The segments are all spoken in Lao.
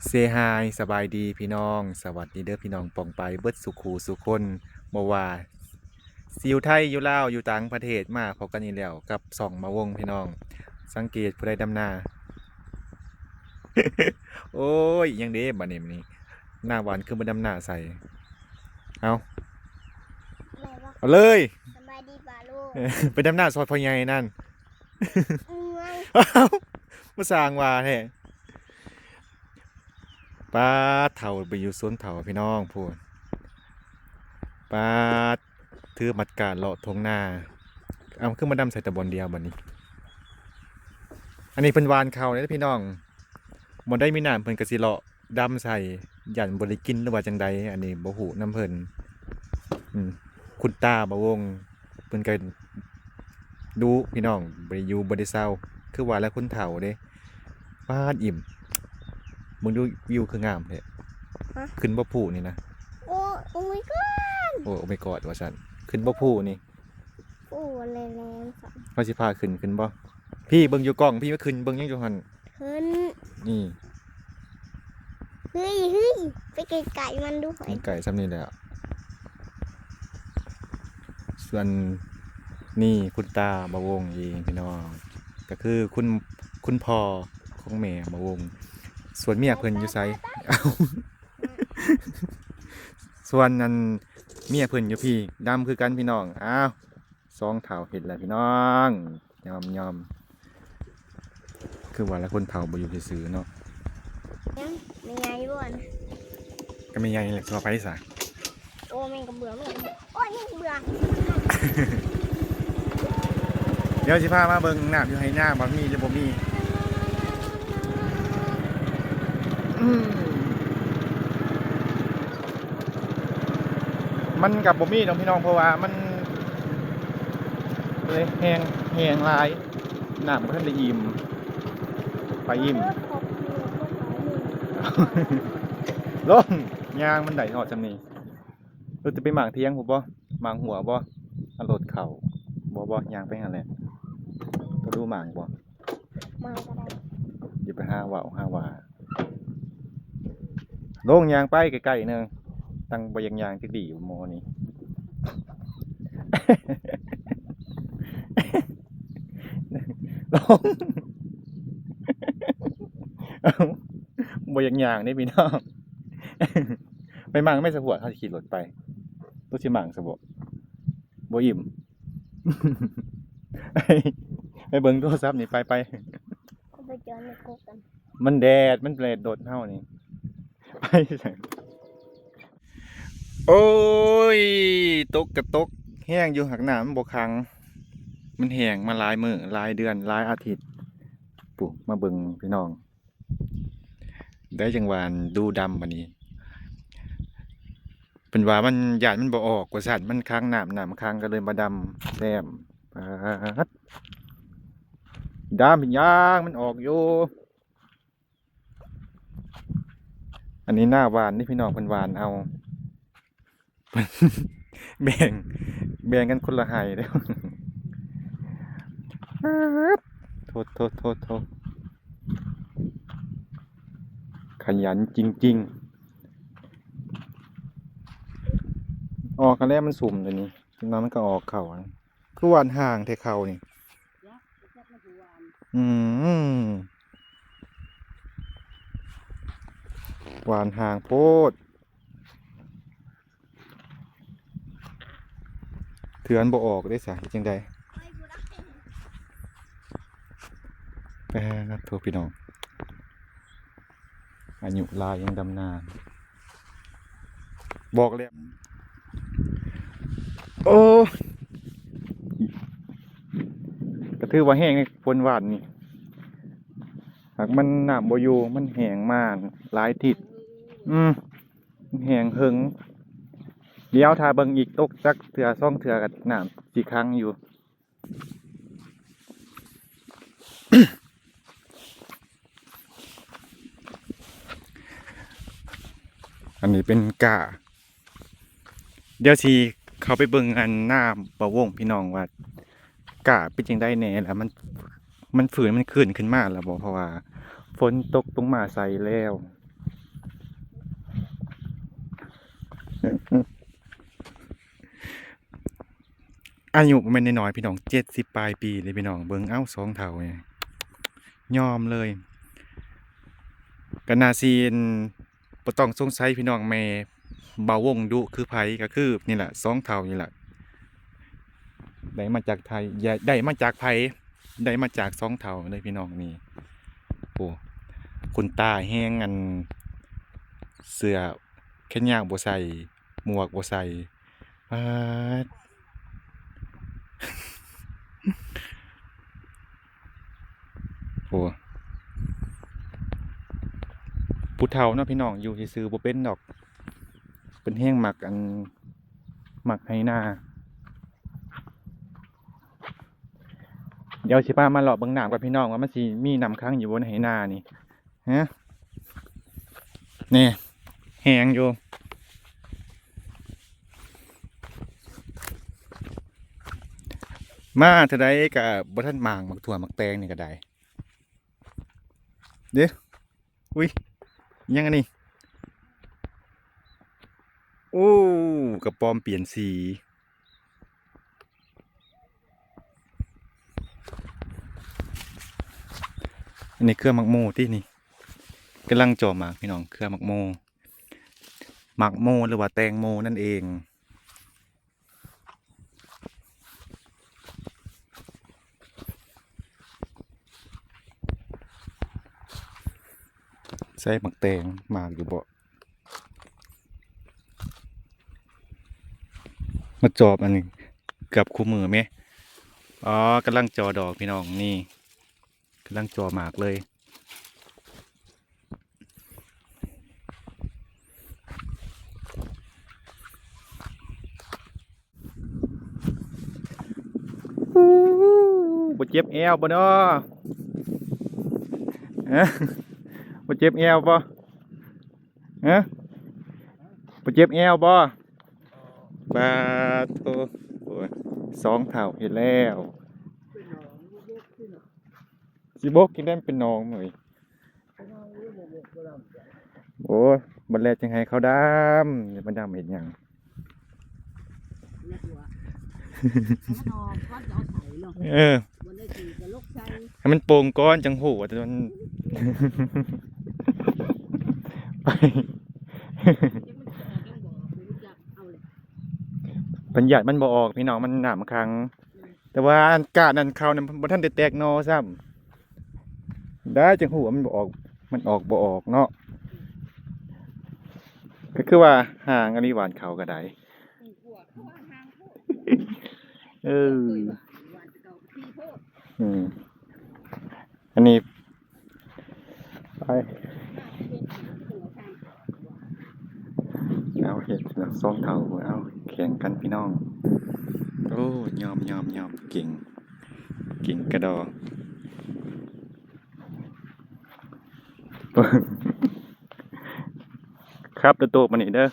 Say hi ສະບາຍດີພີ່ນ້ອງ ສະຫວັດດີເດີພີ່ນ້ອງປ້ອງປາຍເບິດສູ່ຄູ່ສູ່ຄົນ ບໍ່ວ່າຊິຢູ່ໄທ ຢູ່ລາວ ຢູ່ຕ່າງປະເທດ ມາພົບກັນອີກແລ້ວກັບຊ່ອງມາວົງພີ່ນ້ອງ. ສັງເກດຜູ້ໃດດຳນາ ໂອ້ຍ ອີຫຍັງເດ້ບາດນີ້ ມື້ນີ້ ໜ້າຫວານຄືບໍ່ດຳນາໃສ່ ເອົາ ເອົາເລີຍ ສະບາຍດີປ້າລຸງ ໄປດຳນາຊ່ອຍພໍ່ໃຫຍ່ນັ້ນ ເມື່ອຍ ມາສ້າງວ່າແທ້. ປາດ ເຖົ້າໄປຢູ່ສວນເຖົ້າພີ່ນ້ອງ ພຸ້ນ ປາດ ຖືໝາດກາດເລາະທົ່ງນາ. ເອົາ ຄືມາດຳໃສ່ແຕ່ບ່ອນດຽວບາດນີ້. ອັນນີ້ເພິ່ນຫວ່ານເຂົ້າເດ້ພີ່ນ້ອງ ບ່ອນໃດມີນ້ຳເພິ່ນກໍຊິເລາະ ດຳໃສ່ ຢ້ານບໍ່ໄດ້ກິນ ຫຼືວ່າຈັ່ງໃດ ອັນນີ້ບໍ່ຮູ້ນຳເພິ່ນ. ອືມ ຄຸນຕາບ່າວວົງ ເພິ່ນກໍດຸພີ່ນ້ອງ ບໍ່ໄດ້ຢູ່ບໍ່ໄດ້ເຊົາ ຄືວ່າແຫຼະຄົນເຖົ້າເດ້. ປາດ ອີ່ມ ເບິ່ງດູ ວິວຄືງາມແທ້. ຮະ? ຂຶ້ນບໍ່ພູນີ້ນະ? ໂອ້ Oh my god ໂອ້ Oh my god ວ່າຊັ້ນ. ຂຶ້ນບໍ່ພູນີ້? ໂອ້ ແລ້ວໆ ເຮົາຊິພາຂຶ້ນ ຂຶ້ນບໍ່? ພີ່ເບິ່ງຢູ່ກ້ອງ ພີ່ມາຂຶ້ນເບິ່ງຫຍັງຢູ່ຫັ້ນ? ຂຶ້ນ ນີ້ ເຮີ້ຍ ເຮີ້ຍ ໄປໃກ້ໆ ມັນດູ ໃກ້ໆ ສ່ຳນີ້ແຫຼະ. ສ່ວນນີ້ຄຸນຕາບ່າວວົງເອງພີ່ນ້ອງ ກໍຄືຄຸນ ຄຸນພໍ່ຂອງແມ່ບ່າວວົງ. ສ່ວນເມຍເພິ່ນຢູ່ໃສ? ເອົ້າ ສ່ວນອັນເມຍເພິ່ນຢູ່ພີ້ ດຳຄືກັນພີ່ນ້ອງ. ອ້າວ ສອງເຖົ້າເຮັດແລ້ວພີ່ນ້ອງ ຍອມໆ. ຄືວ່າແຫຼະຄົນເຖົ້າບໍ່ຢູ່ຊື່ໆເນາະ. ຫຍັງ ແມ່ໃຫຍ່ບໍ່ນະ? ກໍແມ່ໃຫຍ່ແຫຼະ ຊິວ່າໃຜຊະ? ໂອ້ ແມ່ນກະເບືອ ແມ່ນກະເບືອ ໂອ້ຍ ແມ່ນກະເບືອ. ດຽວຊິພາມາເບິ່ງນ້ຳຢູ່ໄຮ່ນາ ວ່າມີຫຼືບໍ່ມີ. ອືມ ມັນກໍບໍ່ມີດອກພີ່ນ້ອງ ເພາະວ່າມັນແຫ້ງ ແຫ້ງຫຼາຍ ນ້ຳບໍ່ທັນໄດ້ອີ່ມ ໄປອີ່ມ. ລົງ ຍ່າງມັນໄດ້ຮອດສ່ຳນີ້. ເອີ ຈະໄປໝາກຖຽງພຸ້ນບໍ່? ໝາກຫົວບໍ່? ເອົາລົດເຂົ້າ ບໍ່ ບໍ່ ຍ່າງໄປຫັ້ນແຫຼະ. ກໍດູໝາກບໍ່? ມາກໍໄດ້ ຢ່າໄປຫາເວົ້າຫາວ່າ. ລົງ ຍ່າງໄປໃກ້ໆໜຶ່ງ ຕັ້ງບໍ່ຢາກຍ່າງຈັກດີ້ໝໍນີ້. ລົງ ເອົ້າ ບໍ່ຢາກຍ່າງເດ້ພີ່ນ້ອງ. ໄປໝັ່ງແມ່ສະພວດ ເຮົາຊິຂີ່ລົດໄປ. ຕົວຊິໝັ່ງຊະບໍ່? ບໍ່ອີ່ມ. ໄປ ໄປເບິ່ງໂທລະສັບນີ້ ໄປ ໄປ. ເຮົາໄປຈອດໃນກົກກັນ. ມັນແດດ ມັນແດດໂດດເຮົານີ້. ໄປໃສ? ໂອ້ຍ ຕົກກະຕົກແຮງຢູ່ ຫາກນ້ຳມັນບໍ່ຂັງ. ມັນແຫ້ງມາຫຼາຍມື້ຫຼາຍເດືອນຫຼາຍອາທິດ. ປູ້ ມາເບິ່ງພີ່ນ້ອງ. ໄດ້ຈັ່ງຫວານດູດຳບາດນີ້ ເພິ່ນວ່າມັນ ຢ້ານມັນບໍ່ອອກວ່າຊັ້ນ ມັນຂັງນ້ຳ ນ້ຳຂັງ ກໍເລີຍມາດຳແຊມ. ປາດ ດຳເປັນຫຍັງ ມັນອອກຢູ່. ອັນນີ້ນາຫວ່ານນີ້ພີ່ນ້ອງ ເພິ່ນຫວ່ານເອົາ. ແບ່ງ ແບ່ງກັນຄົນລະໄຮ່ເດີ້. ໂທດ ໂທດ ໂທດ ໂທດ ຂະຫຍັນຈິງໆ. ອອກຫັ້ນແຫຼະ ມັນຊຸ່ມດຽວນີ້ ຈັກໜ່ອຍມັນກໍອອກເຂົ້າ. ຄືຫວ່ານຫ່າງແທ້ເຂົ້ານີ້. ອືມ ຫວ່ານຫ່າງໂພດ. ເທື່ອມັນບໍ່ອອກເດ້ຊະ ເຮັດຈັ່ງໃດ? ປາດໂທ ພີ່ນ້ອງ ອາຍຸຫຼາຍຍັງດຳນາ ບອກແລ້ວ. ໂອ້ ກໍຖືວ່າແຫ້ງໃນຝົນຫວ່ານນີ້ ຫາກມັນນ້ຳບໍ່ຢູ່ ມັນແຫ້ງມາຫຼາຍທິດ. ອືມ ແຫ້ງເຫິງ. ດຽວຖ້າເບິ່ງອີກ ຕົກຈັກເທື່ອສອງເທື່ອກໍນ້ຳຊິຂັງຢູ່. ອັນນີ້ເປັນກ້າ. ດຽວຊິເຂົ້າໄປເບິ່ງອັນນາບ່າວວົງ ພີ່ນ້ອງ ວ່າກ້າເປັນຈັ່ງໃດແດ່ ແລ້ວມັນ ມັນຟື້ນ ມັນຄືນຂຶ້ນມາແລ້ວບໍ່ ເພາະວ່າຝົນຕົກລົງມາໃສ່ແລ້ວ. ອາຍຸບໍ່ແມ່ນນ້ອຍໆ ພີ່ນ້ອງ ເຈັດສິບປາຍປີເດ້ພີ່ນ້ອງ. ເບິ່ງເອົາ ສອງເຖົ້ານີ້ ຍອມເລີຍ. ກໍໜ້າຊິ ບໍ່ຕ້ອງສົງໄສພີ່ນ້ອງ ແມ່ບ່າວວົງດຸຄືໃຜ ກໍຄືນີ້ແຫຼະ ສອງເຖົ້ານີ້ແຫຼະ. ໄດ້ມາຈາກໃຜ ໄດ້ມາຈາກໃຜ ໄດ້ມາຈາກສອງເຖົ້າເລີຍພີ່ນ້ອງນີ້. ໂອ້ ຄຸນຕາແຮງ ອັນ ເສື້ອແຂນຍາວບໍ່ໃສ່ ໝວກບໍ່ໃສ່ ປາດ ໂອ້ ຜູ້ເຖົ້າເນາະພີ່ນ້ອງ ຢູ່ຊື່ໆ ບໍ່ເປັນດອກ. ເພິ່ນແຮງມັກ ອັນ ມັກໄຮ່ນາ. ດຽວຊິພາມາເລາະເບິ່ງນ້ຳກ່ອນພີ່ນ້ອງ ວ່າມັນຊິມີນ້ຳຂັງຢູ່ບໍ່ໃນໄຮ່ນານີ້. ຮະ ນີ້ ແຮງຢູ່. ມາເທື່ອໃດກໍບໍ່ທັນໝ່າງ ໝາກຖົ່ວໝາກແຕງນີ້ກໍໄດ້ເດ້. ອຸ້ຍ ຫຍັງອັນນີ້? ໂອ້ ກະປອມປ່ຽນສີ. ອັນນີ້ເຄືອໝາກໂມຕິນີ້ ກຳລັງຈໍ່ໝາກພີ່ນ້ອງ ເຄືອໝາກໂມ ໝາກໂມ ຫຼືວ່າແຕງໂມນັ້ນເອງ. ໃສ່ໝາກແຕງ ໝາກຢູ່ບໍ່? ມາຈອບອັນນີ້ເກືອບຄູ່ມື້ແມ. ອໍ ກຳລັງຈໍ່ດອກພີ່ນ້ອງ ນີ້ ກຳລັງຈໍ່ໝາກເລີຍ. ບໍ່ເຈັບແອວບໍ່ນໍ? ຮະ ບໍ່ເຈັບແອວບໍ່? ຮະ ບໍ່ເຈັບແອວບໍ່? ປາດໂທ້ ໂອ້ຍ ສອງເຖົ້າເຮັດແລ້ວ ຊິບົກກິນໄດ້ ມັນເປັນໜອງເອີຍ. ໂອ້ຍ ບັດແລດຈັ່ງໃຫ້ເຂົາດຳ ມາດຳເຮັດຫຍັງ? ເອີ ໃຫ້ມັນໂປ່ງກ່ອນຈັ່ງຮູ້ວ່າມັນ ໄປ ເພິ່ນຢ້ານມັນບໍ່ອອກພີ່ນ້ອງ ມັນນ້ຳຂັງ. ແຕ່ວ່າອັນກ້ານອັນເຂົ້ານັ້ນ ບໍ່ທັນໄດ້ແຕກໜໍ່ຊ້ຳ ໄດ້ຈັ່ງຮູ້ວ່າມັນບໍ່ອອກ ມັນອອກບໍ່ອອກເນາະ. ກໍຄືວ່າຫ່າງອັນນີ້ຫວ່ານເຂົ້າກໍໄດ້ ເອີ ອືມ ອັນນີ້ ໄປ ເອົາເຮັດເນາະ ສອງເຖົ້າ ເອົາແຂ່ງກັນພີ່ນ້ອງ. ໂອ້ ຍອມໆໆ ເກັ່ງ ເກັ່ງກະດໍ ຄັບໂຕໆ ມານີ້ເດີ.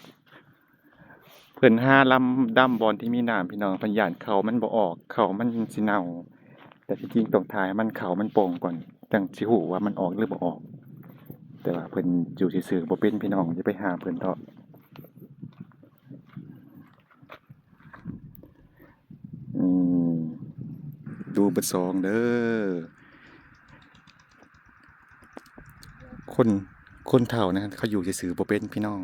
ເພິ່ນຫາລຳ ດຳບ່ອນທີ່ມີນ້ຳພີ່ນ້ອງ ເພິ່ນຢ້ານເຂົ້າມັນບໍ່ອອກ ເຂົ້າມັນຊິເນົ່າ. ແຕ່ທີ່ຈິງຕ້ອງຖ້າໃຫ້ມັນເຂົ້າມັນປ່ອງກ່ອນ ຈັ່ງຊິຮູ້ວ່າມັນອອກຫຼືບໍ່ອອກ. ແຕ່ວ່າເພິ່ນຢູ່ຊື່ໆ ບໍ່ເປັນພີ່ນ້ອງ ຢ່າໄປຫ້າມເພິ່ນເທາະ. ອືມ ດູເບິດສອງເດີ. ຄົນ ຄົນເຖົ້ານະ ເຂົາຢູ່ຊື່ໆ ບໍ່ເປັນພີ່ນ້ອງ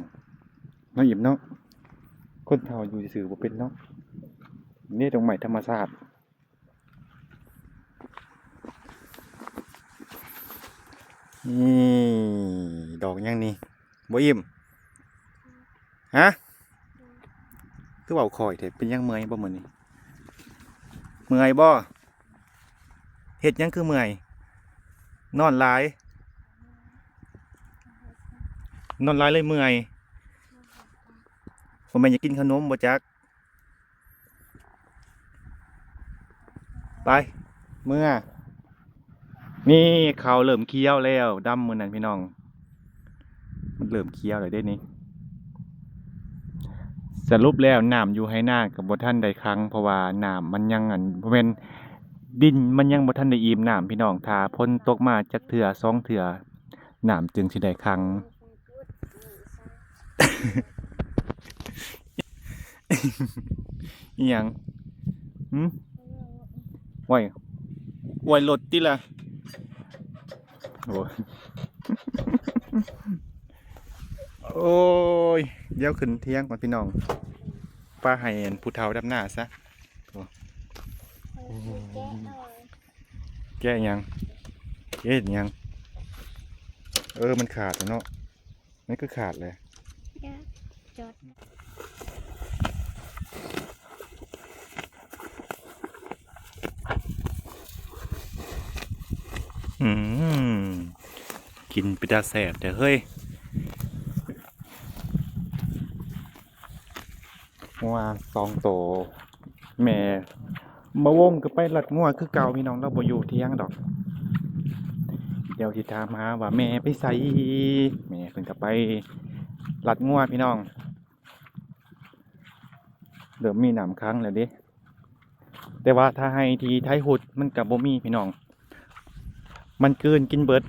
ເນາະອີ່ມເນາະ. ຄົນເຖົ້າຢູ່ຊື່ໆ ບໍ່ເປັນເນາະ. ນີ້ດອກໄມ້ທຳມະຊາດ ນີ້ ດອກຫຍັງນີ້? ບໍ່ອີ່ມ ຮະ? ຄືເວົ້າຄ່ອຍແທ້ ເປັນຫຍັງ ເມື່ອຍບໍ່ມື້ນີ້? ເມື່ອຍບໍ່? ເຮັດຫຍັງຄືເມື່ອຍ? ນອນຫຼາຍ ນອນຫຼາຍເລີຍເມື່ອຍ. ບໍ່ແມ່ນຢາກກິນຂະໜົມບໍ່ຈັກ? ໄປ ເມືອ. ນີ້ ເຂົ້າເລີ່ມຂຽວແລ້ວ ດຳມື້ນັ້ນພີ່ນ້ອງ ມັນເລີ່ມຂຽວແລ້ວເດ້ນີ້. ສະຫຼຸບແລ້ວ ນ້ຳຢູ່ໄຮ່ນາກໍບໍ່ທັນໄດ້ຂັງ ເພາະວ່ານ້ຳມັນຍັງ ອັນ ບໍ່ແມ່ນ ດິນມັນຍັງບໍ່ທັນໄດ້ອີ່ມນ້ຳພີ່ນ້ອງ. ຖ້າຝົນຕົກມາຈັກເທື່ອສອງເທື່ອ ນ້ຳຈຶ່ງຊິໄດ້ຂັງ. ອີ່ຫຍັງ? ຫື? ໂອ້ຍ ອວຍລົດຕິລະ. ໂອ້ຍ ໂອ້ຍ ດຽວຂຶ້ນຖຽງກ່ອນພີ່ນ້ອງ ປະໃຫ້ອັນຜູ້ເຖົ້າດຳນາຊະ. ໂອ້ ແກະຫຍັງ? ແກະເຮັດຫຍັງ? ເອີ ມັນຂາດແລ້ວເນາະ. ມັນຄືຂາດແຫຼະ. ຈອດ. ອືມ ກິນເປັນຕາແຊບແທ້ເຮີ້ຍ. ງົວສອງໂຕ ແມ່ບ່າວວົງກໍໄປລັດງົວຄືເກົ່າພີ່ນ້ອງ ລາວບໍ່ຢູ່ຖຽງດອກ. ດຽວຊິຖາມຫາວ່າແມ່ໄປໃສ. ແມ່ເພິ່ນກໍໄປລັດງົວພີ່ນ້ອງ. ເລີ່ມມີນ້ຳຂັງແລ້ວເດ້. ແຕ່ວ່າຖ້າໄຮ່ທີ່ໄຖຫຸດມັນກໍບໍ່ມີພີ່ນ້ອງ ມັນກືນກິນເບິດ.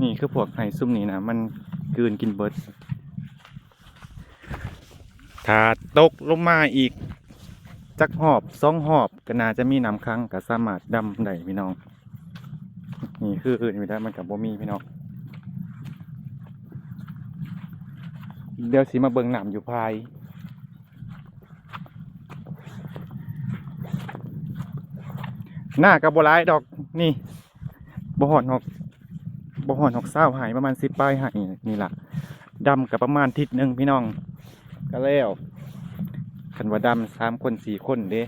ນີ້ຄືພວກໄຮ່ຊຸມນີ້ນະ ມັນກືນກິນເບິດ. ຖ້າຕົກລົງມາອີກຈັກຮອບສອງຮອບ ກໍໜ້າຈະມີນ້ຳຂັງ ກໍສາມາດດຳໄດ້ພີ່ນ້ອງ. ນີ້ຄືອື່ນໄປໄດ້ ມັນກໍບໍ່ມີພີ່ນ້ອງ. ດຽວຊິມາເບິ່ງນ້ຳຢູ່ພາຍ. ນາກໍບໍ່ຫຼາຍດອກ ນີ້ ບໍ່ຮອດຮອກ ບໍ່ຮອດຮອກຊາວໄຮ່ ປະມານສິບປາຍໄຮ່ນີ້ລະ. ດຳກໍປະມານທິດໜຶ່ງພີ່ນ້ອງ ກໍແລ້ວ. ຄັນວ່າດຳສາມຄົນສີ່ຄົນເດ້.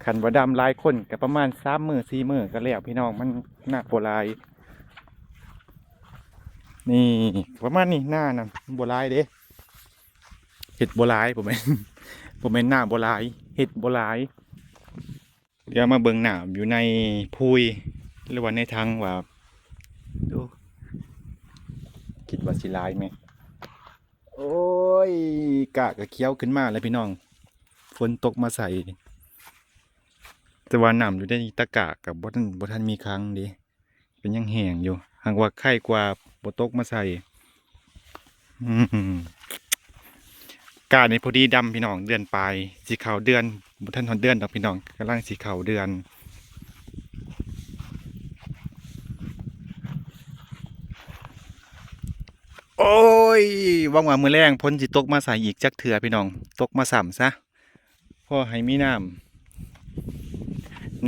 ຄັນວ່າດຳຫຼາຍຄົນກໍປະມານສາມມື້ສີ່ມື້ກໍແລ້ວພີ່ນ້ອງ. ມັນໜັກບໍ່ຫຼາຍ. ນີ້ປະມານນີ້ ນານະບໍ່ຫຼາຍເດ້. ເຮັດບໍ່ຫຼາຍ ບໍ່ແມ່ນ ບໍ່ແມ່ນນາບໍ່ຫຼາຍ ເຮັດບໍ່ຫຼາຍ. ດຽວມາເບິ່ງນ້ຳຢູ່ໃນພຸຍ ຫຼືວ່າໃນຖັງວ່າ ໂອ້ ຄິດວ່າຊິຫຼາຍແມ. ໂອ້ຍ ກ້າກໍຂຽວຂຶ້ນມາແລ້ວພີ່ນ້ອງ ຝົນຕົກມາໃສ່. ແຕ່ວ່ານ້ຳຢູ່ໃນຕະກ້າກໍບໍ່ທັນ ບໍ່ທັນມີຂັງເດ້ ກໍຍັງແຫ້ງຢູ່. ຫາກວ່າໄຄກວ່າບໍ່ຕົກມາໃສ່. ອືມ ກ້ານີ້ພໍດີດຳພີ່ນ້ອງ ເດືອນປາຍ ຊິເຂົ້າເດືອນ ບໍ່ທັນຮອດເດືອນດອກພີ່ນ້ອງ ກຳລັງຊິເຂົ້າເດືອນ. ໂອ້ຍ ຫວັງວ່າມື້ແລງຝົນຊິຕົກມາໃສ່ອີກຈັກເທື່ອພີ່ນ້ອງ ຕົກມາຊ້ຳຊະ ພໍໃຫ້ມີນ້ຳ.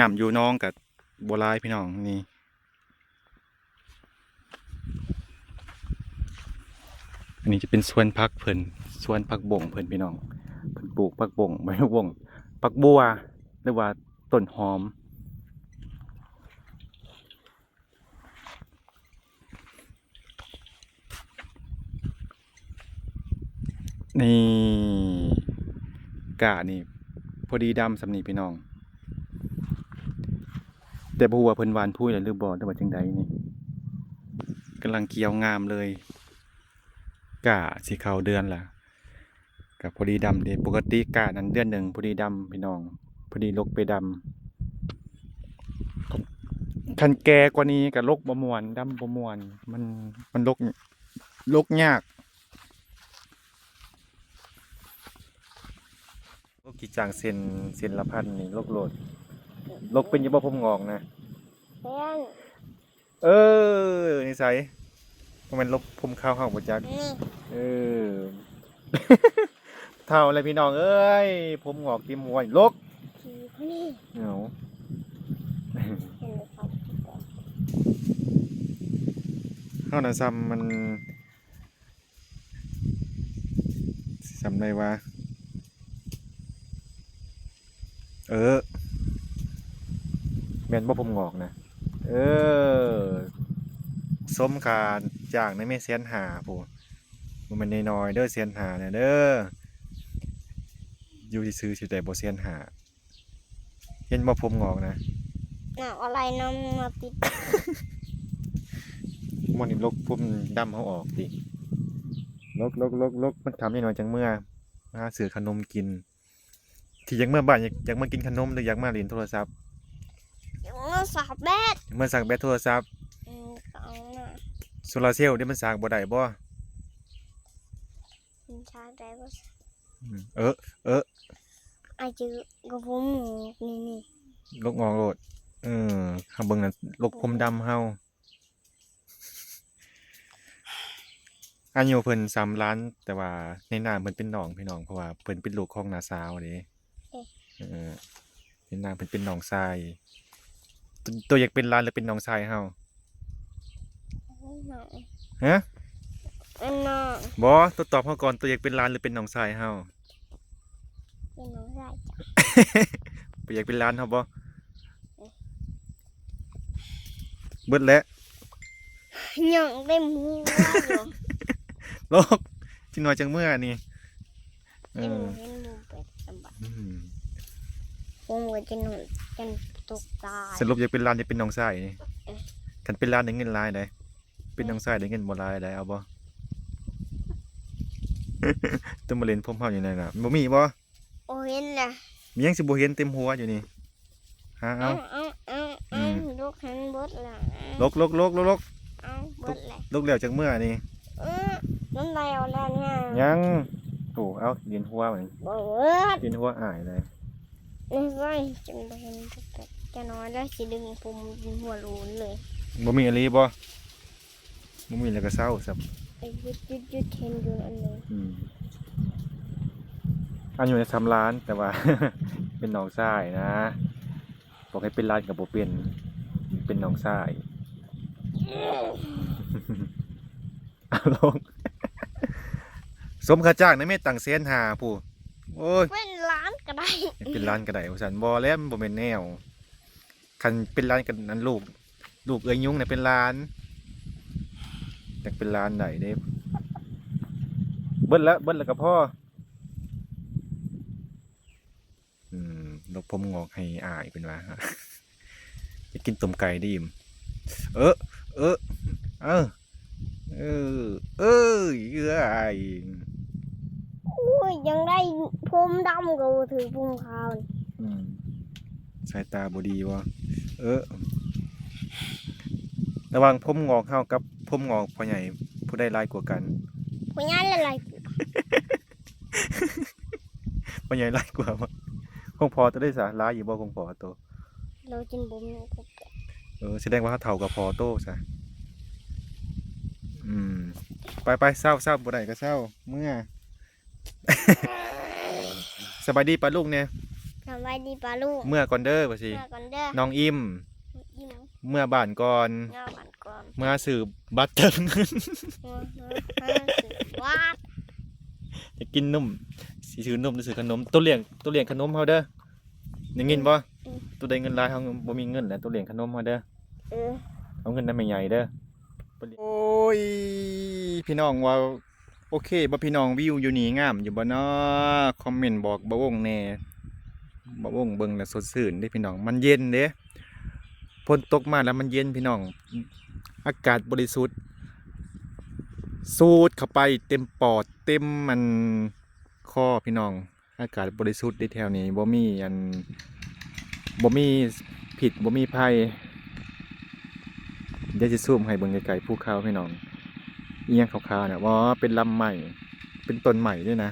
ນ້ຳຢູ່ໜອງກໍບໍ່ຫຼາຍພີ່ນ້ອງ. ນີ້ ອັນນີ້ຈະເປັນສວນຜັກເພິ່ນ ສວນຜັກບົ້ງເພິ່ນພີ່ນ້ອງ. ເພິ່ນປູກຜັກບົ້ງ ໃບບົ້ງ ຜັກບົ່ວ ຫຼືວ່າຕົ້ນຫອມ. ນີ້ ກ້ານີ້ພໍດີດຳສ່ຳນີ້ພີ່ນ້ອງ. ແຕ່ບໍ່ຮູ້ວ່າເພິ່ນຫວ່ານພຸຍແລ້ວຫຼືບໍ່ ຫຼືວ່າຈັ່ງໃດນີ້. ກຳລັງຂຽວງາມເລີຍ ກ້າຊິເຂົ້າເດືອນລະ. ກໍພໍດີດຳເດ້. ປົກກະຕິກ້ານັ້ນເດືອນໜຶ່ງພໍດີດຳພີ່ນ້ອງ ພໍດີລົກໄປດຳ. ຄັນແກ່ກວ່ານີ້ກໍລົກບໍ່ມ່ວນ ດຳບໍ່ມ່ວນ ມັນ ມັນລົກ ລົກຍາກ. ໂອ້ ຂີ້ຈ້າງເສັ້ນ ເສັ້ນລະພັນນີ້ລົກໂລດ. ລົກເປັນຢູ່ບໍ່ ຜົມງອກນະ? ເປັນ. ເອີ ນິໄສ ບໍ່ແມ່ນລົກຜົມຂາວເຮົາບໍ່ຈັກ. ເອີ ເຖົ້າແລ້ວພີ່ນ້ອງເອີຍ ຜົມງອກເຕັມຫົວ ລົກ. ເອົາ ເຮົານະຊ່ຳມັນ ຊິຊ່ຳໃດວະ? ເອີ ແມ່ນບໍ່ຜົມງອກນະ? ເອີ ສົມຄ່າຈ້າງນະແມ່ ແສນຫ້າພຸ້ນ. ບໍ່ແມ່ນນ້ອຍໆເດີ ແສນຫ້ານະເດີ ຢູ່ຊື່ໆຊິໄດ້ບໍ່ ແສນຫ້າ. ເຫັນບໍ່ຜົມງອກນະ? ໜ້າອອນລາຍນຳມາປິດ. ມັນນີ້ລົກຜົມດຳເຮົາອອກຕິ. ລົກໆໆໆ ມັນຄ່ຳນິດໜ້ອຍຈັ່ງເມືອ ມາຫາຊື້ຂະໜົມກິນ. ທີ່ຢາກເມືອບ້ານ ຢາກ ຢາກມາກິນຂະໜົມ ຫຼືຢາກມາຫຼິ້ນໂທລະສັບ? ຢາກມາສາກແບັດ. ຢາກມາສາກແບັດໂທລະສັບ? ອືມ ກໍເອົາມາ. ໂຊລາເຊວເດ ມັນສາກບໍ່ໄດ້ບໍ່? ມັນສາກໄດ້ບໍ່? ອືມ ເອີ ເອີ ອາດຈະກໍຜົມງອກນີ້ ນີ້ ລົກງອກໂລດ. ເອີ ເຮົາເບິ່ງນະ ລົກຜົມດຳເຮົາ. ອາຍຸເພິ່ນສ່ຳຫຼານ ແຕ່ວ່າໃນນາມເພິ່ນເປັນນ້ອງ ພີ່ນ້ອງ ເພາະວ່າເພິ່ນເປັນລູກຂອງນ້າສາວເດ້. ເອີ ເອີ ໃນນາມເພິ່ນເປັນນ້ອງຊາຍ. ໂຕ ໂຕຢາກເປັນຫຼານ ຫຼື ເປັນນ້ອງຊາຍເຮົາ? ເປັນນ້ອງ. ຮະ? ເປັນນ້ອງ. ບໍ່ ໂຕຕອບເຮົາກ່ອນ ໂຕຢາກເປັນຫຼານ ຫຼື ເປັນນ້ອງຊາຍເຮົາ? ເປັນນ້ອງຊາຍ. ບໍ່ຢາກເປັນຫຼານເຮົາບໍ່? ເອີ ເບິດແລ້ວ ຫຍ້ອງເຕັມຫົວຢູ່. ລົກ ຈັກໜ້ອຍຈັ່ງເມືອນີ້. ເອີ ເຫັນໝູ່ເປັດສະບັດ ອືມ ຜົມກໍຈະນອນຈົນຕົກຕາຍ. ສະຫຼຸບຢາກເປັນຫຼານ ຢາກເປັນນ້ອງຊາຍນີ້? ເອີ ຄັນເປັນຫຼານໄດ້ເງິນຫຼາຍໃດ໋ ເປັນນ້ອງຊາຍໄດ້ເງິນບໍ່ຫຼາຍໃດ໋ ເອົາບໍ່? ຕ້ອງມາຫຼິ້ນຜົມເຮົາຢູ່ນັ້ນນະ ບໍ່ມີບໍ່? ໂອ້ ເຫັນແລ້ວ. ມີຫຍັງຊິບໍ່ເຫັນ ເຕັມຫົວຢູ່ນີ້. ຫາເອົາ ເອົາ ເອົາ ເອົາ ອືມ ລົກໃຫ້ມັນເບິດລະ. ລົກ ລົກ ລົກ ລົກ ເອົາ ເບິດແລ້ວ ລົກແລ້ວຈັ່ງເມືອນີ້. ເອີ ມັນແລ້ວແລ້ວນີ້ ຍັງ. ໂອ້ ເອົາ ດິນຫົວມັນ ບໍ່ເບິດ ດິນຫົວອ້າຍເລີຍ. ນີ້ໄວ້ ຈຶ່ງບໍ່ເຫັນ ຈະນ້ອຍແລ້ວຊິດຶງຜົມດິນຫົວໂລນເລີຍ. ບໍ່ມີອີ່ຫຼີບໍ່? ບໍ່ມີແລ້ວກໍເຊົາຊະ. ເອີ ຢຸດ ຢຸດ ຢຸດ ເຫັນຢູ່ອັນໜຶ່ງ. ອືມ ອາຍຸໄດ້ສ່ຳຫຼານ ແຕ່ວ່າເປັນນ້ອງຊາຍນະ. ບອກໃຫ້ເປັນຫຼານກໍບໍ່ເປັນ ເປັນນ້ອງຊາຍ. ເອົາລົງ ສົມຄ່າຈ້າງນະແມ່ ຕັ້ງແສນຫ້າພຸ້ນ. ໂອ້ຍ ເປັນຫຼານກໍໄດ້ ເປັນຫຼານກໍໄດ້ວ່າຊັ້ນ. ບໍ່ແລ້ວ ມັນບໍ່ແມ່ນແນວ. ຄັນເປັນຫຼານກັນ ອັນລູກ ລູກເອື້ອຍຍຸງນະເປັນຫຼານ. ຢາກເປັນຫຼານໄດ້ເດ້. ເບິດແລ້ວ ເບິດແລ້ວກໍພໍ. ອືມ ລົກຜົມງອກໃຫ້ອ້າຍເພິ່ນວ່າ. ຢາກກິນຕົ້ມໄກ່ເດ້ອີ່ມ. ເອີ ເອີ ເອີ ເອີ ເອີ ເອີ. ໂອ້ຍ ຈັ່ງໄດ້ຜົມດຳກໍບໍ່ຖືກຜົມຂາວນີ້. ອືມ ສາຍຕາບໍ່ດີບໍ່? ເອີ ລະຫວ່າງຜົມງອກເຮົາກັບຜົມງອກພໍ່ໃຫຍ່ ຜູ້ໃດຫຼາຍກວ່າກັນ? ພໍ່ໃຫຍ່ຫຼາຍກວ່າ. ພໍ່ໃຫຍ່ຫຼາຍກວ່າບໍ່? ຂອງພໍ່ໂຕເດ້ສະ ຫຼາຍຢູ່ບໍ່ຂອງພໍ່ໂຕ? ລາວຈຶ່ງບໍ່ມີຄົບ. ເອີ ສະແດງວ່າເຮົາເຖົ້າກວ່າພໍ່ໂຕຊະ. ອືມ ໄປໆ ເຊົາໆ ບໍ່ໄດ້ກໍເຊົາ ເມືອ. ສະບາຍດີປ້າລຸງແດ່. ສະບາຍດີປ້າລຸງ. ເມືອກ່ອນເດີວ່າຊີ້. ເມືອກ່ອນເດີ. ນ້ອງອີ່ມ ອີ່ມ ເມືອບ້ານກ່ອນ. ເມືອບ້ານກ່ອນ. ເມືອຊື້ບັດເຕີມເງິນ. ເມືອ ເມືອ ເມືອຊື້ບັດ. ຈະກິນນົມ ຊິຊື້ນົມ ຫຼື ຊື້ຂະໜົມ. ໂຕລ້ຽງ ໂຕລ້ຽງຂະໜົມເຮົາເດີ. ໄດ້ຍິນບໍ່? ອືມ ໂຕໄດ້ເງິນຫຼາຍ ເຮົາບໍ່ມີເງິນແລ້ວ ໂຕລ້ຽງຂະໜົມເຮົາເດີ. ເອີ ເອົາເງິນນຳແມ່ໃຫຍ່ເດີ. ໂອ້ຍ ພີ່ນ້ອງວ່າໂອເຄບໍ່ພີ່ນ້ອງ? ວິວຢູ່ນີ້ງາມຢູ່ບໍ່ນໍ? ຄອມເມັນບອກບ່າວວົງແດ່. ບ່າວວົງເບິ່ງແລ້ວສົດຊື່ນເດ້ພີ່ນ້ອງ ມັນເຢັນເດ້. ຝົນຕົກມາແລ້ວມັນເຢັນພີ່ນ້ອງ ອາກາດບໍລິສຸດ ສູດເຂົ້າໄປເຕັມປອດ ເຕັມອັນ ຄໍພີ່ນ້ອງ. ອາກາດບໍລິສຸດເດ້ແຖວນີ້ ບໍ່ມີອັນ ບໍ່ມີພິດ ບໍ່ມີໄພ. ດຽວຊິຊູມໃຫ້ເບິ່ງໃກ້ໆ ພູເຂົາພີ່ນ້ອງ. ອີ່ຫຍັງຂາວໆນະ? ອໍ ເປັນລຳໄມ້ ເປັນຕົ້ນໄມ້ເດ້ນະ.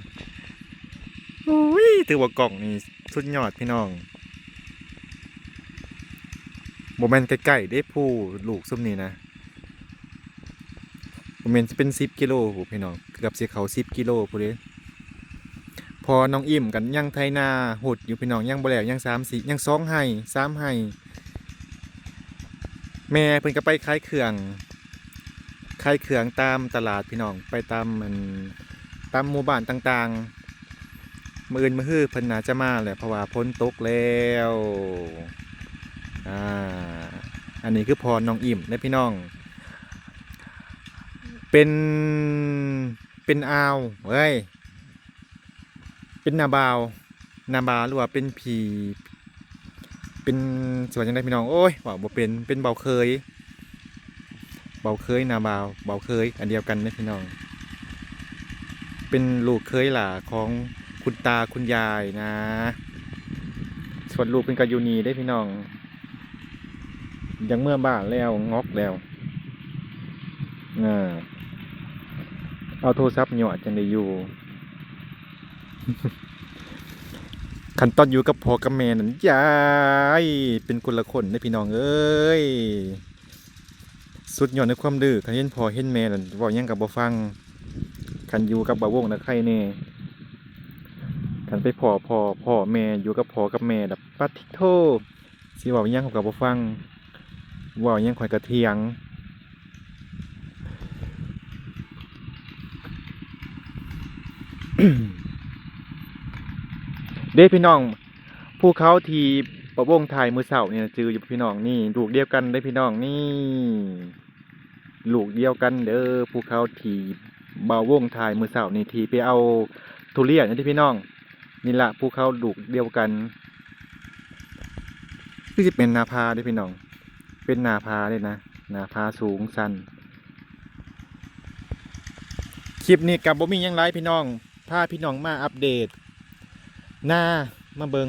ໂອ້ຍ ຖືວ່າກ້ອງນີ້ສຸດຍອດພີ່ນ້ອງ. ບໍ່ແມ່ນໃກ້ໆເດ້ ພູລູກຊຸມນີ້ນະ. ບໍ່ແມ່ນຊິເປັນສິບກິໂລພຸ້ນພີ່ນ້ອງ ເກືອບຊິເຂົ້າສິບກິໂລພຸ້ນເດ້. ພໍ່ນ້ອງອີ່ມກໍຍັງໄຖນາຫົດຢູ່ພີ່ນ້ອງ ຍັງບໍ່ແລ້ວ ຍັງສາມສີ່ ຍັງສອງໄຮ່ ສາມໄຮ່. ແມ່ເພິ່ນກໍໄປຂາຍເຄື່ອງ ຂາຍເຄື່ອງຕາມຕະຫຼາດພີ່ນ້ອງ ໄປຕາມອັນ ຕາມໝູ່ບ້ານຕ່າງໆ. ມື້ອື່ນມື້ຮືເພິ່ນໜ້າຈະມາແຫຼະ ເພາະວ່າຝົນຕົກແລ້ວ. ອ່າ ອັນນີ້ຄືພໍ່ນ້ອງອີ່ມເດ້ພີ່ນ້ອງ ເປັນ ເປັນອາວເວີຍ ເປັນນ້າບ່າວ ນ້າບ່າວ ຫຼືວ່າເປັນພີ່ ເປັນ ຊິວ່າຈັ່ງໃດພີ່ນ້ອງ ໂອ້ຍ ເວົ້າບໍ່ເປັນ ເປັນບ່າວເຂີຍ. ບ່າວເຂີຍ ນ້າບ່າວ ບ່າວເຂີຍ ອັນດຽວກັນເດ້ພີ່ນ້ອງ ເປັນລູກເຂີຍຫຼ້າຂອງຄຸນຕາຄຸນຍາຍນະ. ສ່ວນລູກເພິ່ນກໍຢູ່ນີ້ເດ້ພີ່ນ້ອງ ຢາກເມືອບ້ານແລ້ວ ງອກແລ້ວ. ເອີ ເອົາໂທລະສັບຫຍວດຈັ່ງໄດ້ຢູ່. ຄັນຕອນຢູ່ກັບພໍ່ກັບແມ່ນັ້ນ ຢາຍ ເປັນຄົນລະຄົນເດ້ພີ່ນ້ອງເອີຍ. ສຸດຍອດໃນຄວາມດື້ ຄັນເຫັນພໍ່ເຫັນແມ່ນັ້ນ ເວົ້າຫຍັງກໍບໍ່ຟັງ. ຄັນຢູ່ກັບບ່າວວົງນະໄຄແດ່. ຄັນໄປພໍ້ພໍ່ ພໍ່ແມ່ ຢູ່ກັບພໍ່ກັບແມ່ລະ ປາດທິໂທ ຊິເວົ້າຫຍັງຂ້ອຍກໍບໍ່ຟັງ, ເວົ້າຫຍັງຂ້ອຍກໍຖຽງ. ເດ້ພີ່ນ້ອງ, ພູເຂົາທີ່ບ່າວວົງຖ່າຍມື້ເຊົ້ານີ້ນະ ຈື່ຢູ່ບໍ່ພີ່ນ້ອງ? ນີ້ ລູກດຽວກັນເດ້ພີ່ນ້ອງ, ນີ້ ລູກດຽວກັນເດີ້. ພູເຂົາທີ່ບ່າວວົງຖ່າຍມື້ເຊົ້ານີ້ ທີ່ໄປເອົາທຸລຽນນະເດ້ພີ່ນ້ອງ, ນີ້ລະ ພູເຂົາລູກດຽວກັນ. ຄືຊິເປັນໜ້າຜາເດ້ພີ່ນ້ອງ, ເປັນໜ້າຜາເດ້ນະ, ໜ້າຜາສູງຊັນ. ຄລິບນີ້ກໍບໍ່ມີຫຍັງຫຼາຍພີ່ນ້ອງ, ພາພີ່ນ້ອງມາອັບເດດນາ, ມາເບິ່ງ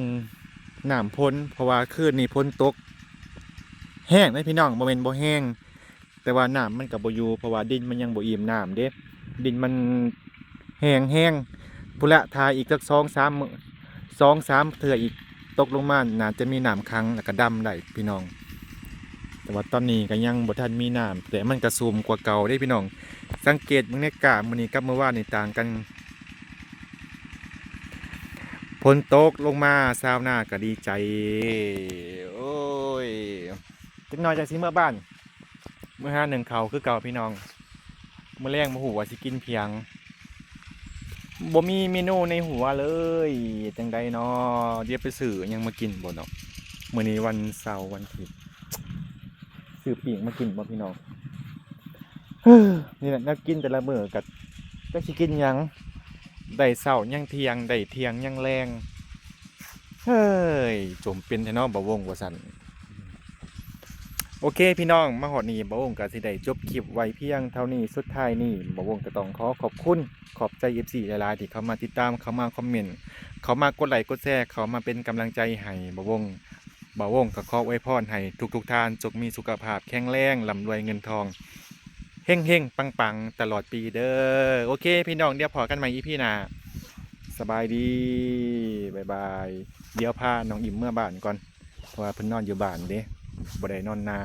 ນ້ຳຝົນ ເພາະວ່າຄືນນີ້ຝົນຕົກແຮງເດ້ພີ່ນ້ອງ, ບໍ່ແມ່ນບໍ່ແຮງ ແຕ່ວ່ານ້ຳມັນກໍບໍ່ຢູ່ ເພາະວ່າດິນມັນຍັງບໍ່ອີ່ມນ້ຳເດ້, ດິນມັນແຫ້ງແຮງ. ພຸ້ນລະ ຖ້າອີກຈັກສອງສາມມື້ ສອງສາມເທື່ອອີກ ຕົກລົງມາ ໜ້າຈະມີນ້ຳຂັງ ແລ້ວກໍດຳໄດ້ພີ່ນ້ອງ. ແຕ່ວ່າຕອນນີ້ກໍຍັງບໍ່ທັນມີນ້ຳ, ແຕ່ມັນກໍຊຸ່ມກວ່າເກົ່າເດ້ພີ່ນ້ອງ. ສັງເກດເບິ່ງໃນກ້າ ມື້ນີ້ກັບມື້ວານນີ້ຕ່າງກັນ. ຝົນຕົກລົງມາ ຊາວນາກໍດີໃຈ. ໂອ້ຍ ຈັກໜ່ອຍຈັ່ງຊິເມືອບ້ານ, ເມືອຫາໜຶ້ງເຂົ້າຄືເກົ່າພີ່ນ້ອງ. ມື້ແລງບໍ່ຮູ້ວ່າຊິກິນຫຍັງ, ບໍ່ມີເມນູໃນຫົວເລີຍ, ຈັ່ງໃດນໍ? ດຽວໄປຊື້ຫຍັງມາກິນບໍ່ນໍ? ມື້ນີ້ວັນເສົາ ວັນອາທິດ, ຊື້ປີ້ງມາກິນບໍ່ພີ່ນ້ອງ? ເຮີ້ ນີ້ແຫຼະ ແນວກິນແຕ່ລະມື້ກໍຈັກຊິກິນຫຍັງ, ໄດ້ເຊົ້າຍັງທ່ຽງ ໄດ້ທ່ຽງຍັງແລງ. ເຮີ້ຍ ສົມເປັນແທ້ເນາະບ່າວວົງວ່າຊັ້ນ. ໂອເຄພີ່ນ້ອງ, ມາຮອດນີ້ບ່າວວົງກໍຊິໄດ້ຈົບຄລິບໄວ້ພຽງເທົ່ານີ້. ສຸດທ້າຍນີ້ ບ່າວວົງກໍຕ້ອງຂໍຂອບຄຸນ ຂອບໃຈເອັຟຊີຫຼາຍໆ ທີ່ເຂົ້າມາຕິດຕາມ, ເຂົ້າມາຄອມເມັນ, ເຂົ້າມາກົດໄລກົດແຊ, ເຂົ້າມາເປັນກຳລັງໃຈໃຫ້ບ່າວວົງ. ບ່າວວົງກໍຂໍອວຍພອນໃຫ້ທຸກໆທ່ານ ຈົ່ງມີສຸຂະພາບແຂງແຮງ, ລ່ຳລວຍເງິນທອງ, ເຮັງໆປັງໆຕະຫຼອດປີເດີ້. ໂອເຄພີ່ນ້ອງ, ດຽວພໍ້ກັນໃໝ່ອີພີໜ້າ. ສະບາຍດີ, ບາຍບາຍ. ດຽວພານ້ອງອີ່ມເມືອບ້ານກ່ອນ ເພາະວ່າເພິ່ນນອນຢູ່ບ້ານເດ້, ບໍ່ໄດ້ນອນນາ.